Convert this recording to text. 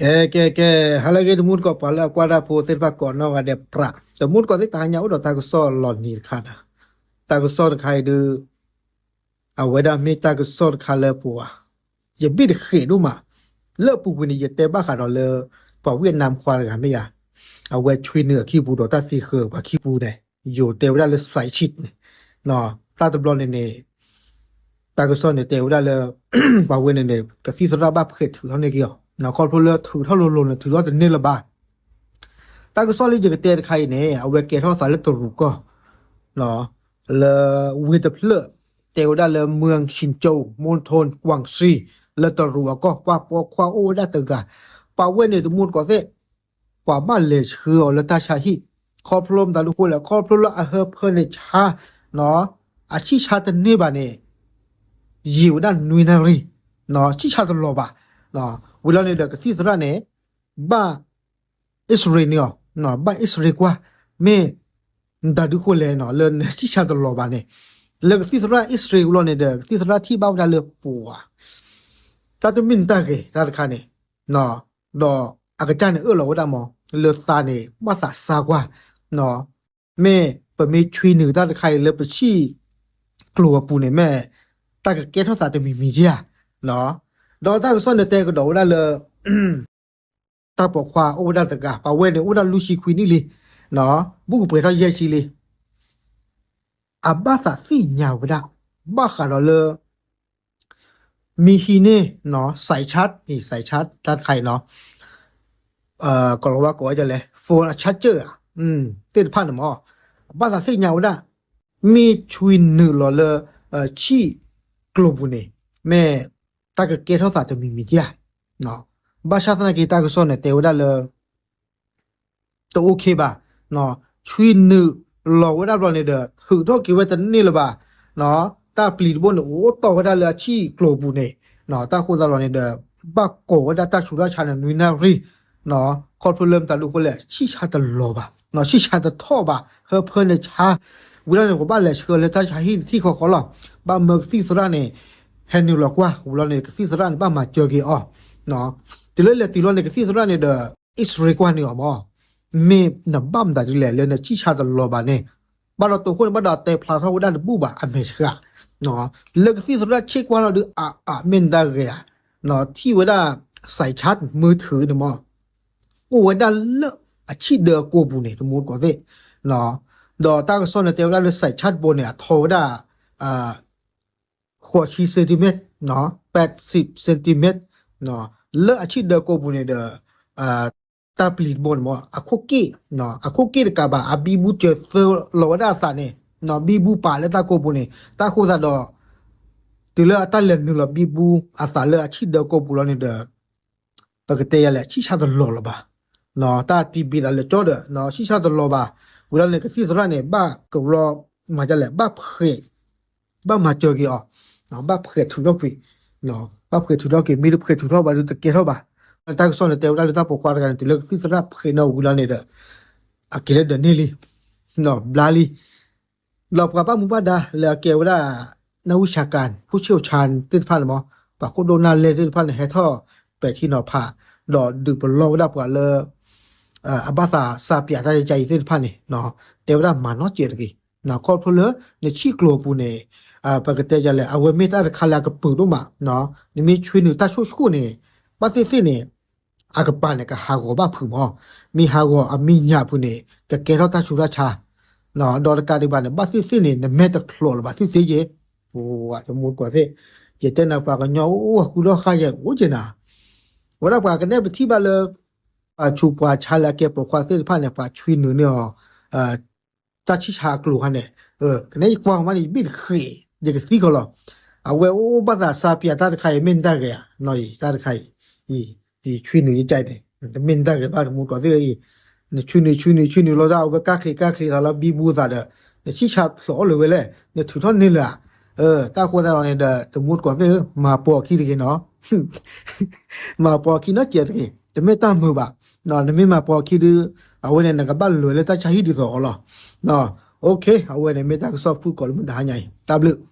ကဲ ကဲ ကဲ, ဟါလၢအဂ့ၤ တမူတကိး ပှၤလၢအကွၢ်တၢ်ဖိသ့ၣ်တဖၣ်ကိးနီၢ်ဂၤဒဲးပြး, တမူတကိးသ့ၣ် တဟါညါအိၣ်ဒီးတၢ်ကစီၣ်လီၤနံၤတခါဒီး, တၢ်ကစီၣ်တခါအံၤဒုး အဝဲဒၣ်မ့ၢ်တၢ်ကစီၣ်တခါလၢပှၤ ယဘ့ၣ်တဃ့းဒိၣ်မး, လၢအပူၤကွံာ်န့ၣ် ယတဲဘၣ်ဃးဒီးလၢ ပှၤဝံၣ်အနါခွါတဂၤမ့ၢ်ဧါ, အဝဲဆွံနုာ်အခံပူၤဒီးတၢ်သံဃၢၤပှၤခံပူၤန့ၣ် ယိၤတဲဝဲဒၣ်လၢ စဲးဆံး န့ၣ်, တၢ်တဘျီန့ၣ်န့ၣ် တၢ်ကစီၣ်န့ၣ်တဲဝဲဒၣ်လၢ ပှၤဝဲန့ၣ်န့ၣ် ကသံၣ်သရၣ်ဘၣ်ဖှဲးထုးထီၣ်န့ၢ်က့ၤအီၤ, ခီဖျိလၢထုးထီၣ်လိၤလိၤန့ၣ် ထုးထီၣ်တန့ၢ်လၢၤဘၣ်. တၢ်ကစီၣ်လၢယကတဲတခါအံၤန့ၣ် အဝဲကဲထီၣ်သးလၢတရူးကီၢ် လၢဝ့ၢ်တဖျၢၣ် တဲဝဲဒၣ်လၢ เมืองชินโจว มณฑลกวางซี လၢတရူးအကီၢ် ပှၤပိာ်ခွါအိၣ်ဝဲဒၣ်တဂၤ, ပှၤဝဲန့ၣ် တမူတကိးသ့ၣ် ပှၤဘၣ်လဲၤဆှၢအီၤလၢတၢ်ဆါဟံၣ်, ခီဖျိမတၤဒုဃိလဲၣ် ခီဖျိလၢအဟၢဖၢန့ၣ်ဆါ, အဆံၣ်ဆါတန့ၢ်ဘၣ်န့ၣ် ယံာ်ဝဲဒၣ်နွံနၣ်ရံၣ်, ဆံၣ်ဆါတလီၤဘၣ်. ဝံၤလီၤန့ၣ်ဒီး ကသံၣ်သရၣ်န့ၣ် ဘၣ် X-ray န့ၢ်အီၤ, ဘၣ် X-ray ကွၢ် မ့ၢ်မတၤဒုဃိလဲၣ် လၢနဆံၣ်ဆါတလီၤဘၣ်န့ၣ်, လၢကသံၣ်သရၣ် X-ray ဝံၤလီၤန့ၣ်ဒီး ကသံၣ်သရၣ်ထံၣ်ဘၣ်ဝဲဒၣ်လၢပှၤ တၢ်တမ့ၢ်နတၢ်ဂ့ၤတၢ်တခါန့ၣ်, ဒီးအကစၢ်န့ၣ်အၢၣ်လီၤဝဲဒၣ်မး လၢသးန့ၣ် ဘၣ်သးစါကွၢ်, မ့ၢ်ပမ့ၢ်ဆွံနုာ်တၢ်တခါအံၤလၢပဆံၣ်ကျိၤအပူၤန့ၣ် မ့ၢ်တၢ်ကကဲထီၣ်သးတမံၤမံၤဧါ, ဒီးတၢ်ကစီၣ်န့ၣ်တဲကဒီးဝဲဒၣ်လၢ တၢ်ပိာ်ခွါအိၣ်ဝဲဒၣ်တဂၤ ပှၤဝဲန့ၣ်အိၣ်ဒၣ်လွံၢ်ဆံခွံနံၣ်လံ, ဘူးကပှဲၤထီၣ်ယဲၢ်ဆံလံ, အဘၣ်သးသ့ၣ်ညါဝဲဒၣ် ဘၣ်ဃးဒီးလၢ မ့ၢ်ဟံးန့ၢ် စဲးဆါး စဲးဆါး တၢ်တခါအံၤနီၤ, ကီၤလၤဝါကိးဝဲဒ်လဲၣ် phone အ charger ဧါ, သ့ၣ်တဖၣ်န့ၣ်မး, အဘၣ်သးသ့ၣ်ညါဝဲဒၣ် မ့ၢ်ဆွံနုာ်လီၤလၢ ဆံၣ်ကျိၤပူၤန့ၣ် မ့ၢ်တၢ်ကကဲထီၣ်သးတမံၤမံၤဧါ, ဘၣ်ဆၣ်သနာ်က့ တၢ်ကစီၣ်န့ၣ်တဲဝဲဒၣ်လၢ တအိၣ်ခ့ဘၣ်, ဆွံနုာ်လီၤဝဲဒၣ်ဘျီန့ၣ်ဒီး ထုးထီၣ်က့ၤဝဲတန့ၢ်လၢၤဘၣ်, တၢ်ပျံၤတဘိန့ၣ် အိၣ်တီၢ်ဝဲဒၣ်လၢအဆံၣ်ကျိၤပူၤန့ၣ်, တၢ်ဃိသတးဒီးန့ၣ်ဒီး ဘၣ်ကိးဝဲဒၣ်တၢ်ဆူးတၢ်ဆါန့ၣ် နွံနၣ်ရံၣ်, ခီဖျိလၢမတၤဒုဃိလဲၣ် ဆံၣ်ဆါတလီၤဘၣ်, ဆံၣ်ဆါတထီၣ်ဘၣ် ဟၢဖၢန့ၣ်ဆါ, ဝံၤလီၤန့ၣ် ပဘၣ်လဲၤဆှၢလၢတၢ်ဆါဟံၣ်န့ၣ်ထံၣ်ဃီဃီလီၤ, ဘၣ်မၢကသံၣ်သရၣ်န့ၣ် ဟဲနုာ်လီၤကွၢ် ဝံၤလီၤန့ၣ် ကသံၣ်သရၣ်န့ၣ် ဘၣ်မၤစၢၤက့ၤအီၤ တုၤလၢလဲၤတုၤလီၤန့ၣ် ကသံၣ်သရၣ်န့ၣ်ဒီး X-ray ကွၢ်န့ၢ်အီၤမး, မ့ၢ်နဘၣ်မတၤဒ်လဲၣ် လၢနဆံၣ်ဆါတလီၤဘၣ်န့ၣ်, ဘၣ်ဒီးတိာ်ခိၣ်န့ၣ် ဘၣ်ဒီးတဲဖျါထီၣ်ဝဲဒၣ်တဘူၣ်ဘၣ်အမဲာ်ဆှး, လၢကသံၣ်သရၣ်ဆ့ၣ်ကွၢ်လီၤဒုး အအမ့ၢ်နတၢ်ဂ့ၤဧါ, ထံၣ်ဝဲဒၣ် စဲးဆါး မုၢ်ထုးန့ၣ်မး အိၣ်ဝဲဒၣ်လၢအဆံၣ်ဒၢအကိာ်ပူၤန့ၣ် တမူတကိးသ့ၣ်, ဒီးတၢ်ကစီၣ်န့ၣ်တဲဝဲဒၣ်လၢ စဲးဆါး ဘိန့ၣ် အထီဝဲဒၣ် ဃိးဆံ centimeter, ပဲးစံး centimeter, လၢအဆံၣ်ဒၢကိာ်ပူၤန့ၣ်ဒီး တၢ်ပျံၤတဘိန့ၣ်မး အခိၣ်က့ၣ်, အခိၣ်က့ၣ်တကးဘၣ် အဘံဘူစၢၤသၢလီၤဝဲဒၣ်အသးန့ၣ်, ဘံဘူပာ်လၢတၢ်ကိာ်ပူၤန့ၣ် တၢ်ဃိသတးဒီး တုၤလၢအတၢ်လဲၤနုာ်လီၤဘံဘူအသးလၢအဆံၣ်ဒၢကိာ်ပူၤလီၤန့ၣ်ဒီး ပကတဲယၤလဲၣ် ဆံၣ်ဆါတလီၤလၢၤဘၣ်, တၢ်တံၢ်ဘံသးလၢာ်ကၠီဒီး ဆံၣ်ဆါတလီၤဘၣ်, ဝံၤလီၤန့ၣ် ကသံၣ်သရၣ်န့ၣ် ဘၣ်ကရီ မၤဒ်လဲၣ် ဘၣ်ဖှဲး ဘၣ်မၤစၢၤက့ၤအီၤ, ဘၣ်ဖှဲးထုးထီၣ်ကွံာ်, ဘၣ်ဖှဲးထုးထီၣ်က့ၤ မ့ၢ်တဖှဲးထုးထီၣ်ဘၣ်ဒီးတကဲထီၣ်ဘၣ်, တၢ်ကစီၣ်န့ၣ်တဲဝဲဒၣ်လၢတၢ်ပိာ်ခွါတဂၤန့ၣ် တုၤလၢကသံၣ်သရၣ်ဖှဲးန့ၢ်ဝံၤလီၤန့ၣ်ဒီး အက့ၤလၢဒၢးန့ၢ်လံ, ဘျါလံ ဒီးပှၤဘၣ်မူဘၣ်ဒါလၢအကဲဝဲဒၣ် နၢ်ဟူၡၤကၣ် ဖူဆ့ၣ်အိၣ်ဆါသ့ၣ်တဖၣ်န့ၣ်မး ပှၤခိၣ်ဒိၣ်နၢ်လဲၢ်သ့ၣ်တဖၣ်န့ၣ် ဟဲထီၣ်ပဲာ်ထံနီၤဖး ဒီးဒုးပလီၢ်ဝဲဒၣ်ပှၤလၢ အဘၣ်သးစၢ်ပၠးတၢ်ယါအံၤသ့ၣ်တဖၣ်န့ၣ် တဲဝဲဒၣ်မၤနီၢ်စဲးတဂ့ၤ, ခီဖျိလၢနဆံၣ်ကျိၤအပူၤန့ၣ် ပကတဲယၤလဲၣ် အဝဲမ့ၢ်တၢ်တခါလၢအကပုာ်ဒိၣ်မး, နမ့ၢ်ဆွံနုာ်တၢ်ဆိၣ်ဆိၣ်န့ၣ် ဘၣ်သ့ၣ်သ့ၣ်န့ၣ် အကပၤန့ၣ် ကဟးဂီၤဘၣ်ဖုးမး, မ့ၢ်ဟးဂီၤအမံၤညၣ်ဖုးန့ၣ် ကကဲထီၣ်တၢ်ဆူးတၢ်ဆါ, ဒီးတကးဒံးဘၣ်န့ၣ် ဘၣ်သ့ၣ်သ့ၣ်န့ၣ် နမဲာ်တချီးလၢၤဘၣ်သ့ၣ်သ့ၣ်ယဲ, တမူတကိးသ့ၣ်, ယတဲနၤပှၤကညီအိၣ်ဃုဒီးဃါယဲအိၣ်က့ၤနၤ, ဝဲဒၣ်ပှၤကနဲပထံၣ်ဘၣ်လၢ ပှၤဆူးပှၤဆါလၢအကဲပိာ်ခွါသ့ၣ်တဖၣ်န့ၣ် ပှၤဆွံနုာ်န့ၢ်အီၤ တၢ်ဆံၣ်ဆါအကျိၤခါန့ၣ်, ကနဲယကွၢ်မးန့ၣ် ယဘ့ၣ်တဃ့း ယကသံကီးလီၤ, အဝဲအိၣ်ဘၣ်သးစၢ်ပၠးတၢ်တခါအံၤ မ့ၢ်နတၢ်ဂ့ၤဧါ, တၢ်တခါအံၤ ယဆွံနုာ်ယကဲန့ၣ် တမ့ၢ်နတၢ်ဂ့ၤဘၣ် တမူတကိးသ့ၣ်အံၤ, နဆွံနုာ်ဆွံနုာ်ဆွံနုာ်လီၤဒၣ် အဝဲကၢ်ချံးကၢ်ချံးသးလီၤ ဘံဘူသးဒီး နဆံၣ်ဆါဖျိးအိၣ်လၢၤဝဲလဲၣ် နထုးထီၣ်န့ၢ်လၢၤဧါ, တၢ်ဃိသတးဒီးန့ၣ်ဒီး တမူတကိးသ့ၣ်ဧၢ မၤပိာ်အခံတဂ့ၤနီၤ မၤပိာ်အခံနီတစဲးတဂ့ၤ တမ့ၢ်တၢ်မုာ်ဘၣ်, နမ့ၢ်မၤပိာ်အခံဒုး အဝဲန့ၣ် နကဘၣ်လဲၤလၢတၢ်ဆါဟံၣ်ဒ်သိးအီၤလီၤ, အဝဲန့ၣ်မ့ၢ်တၢ်ကစီၣ်ဖုၣ်ကိာ်လၢမုၢ်တဟါညါအံၤ တၢ်ဘျုး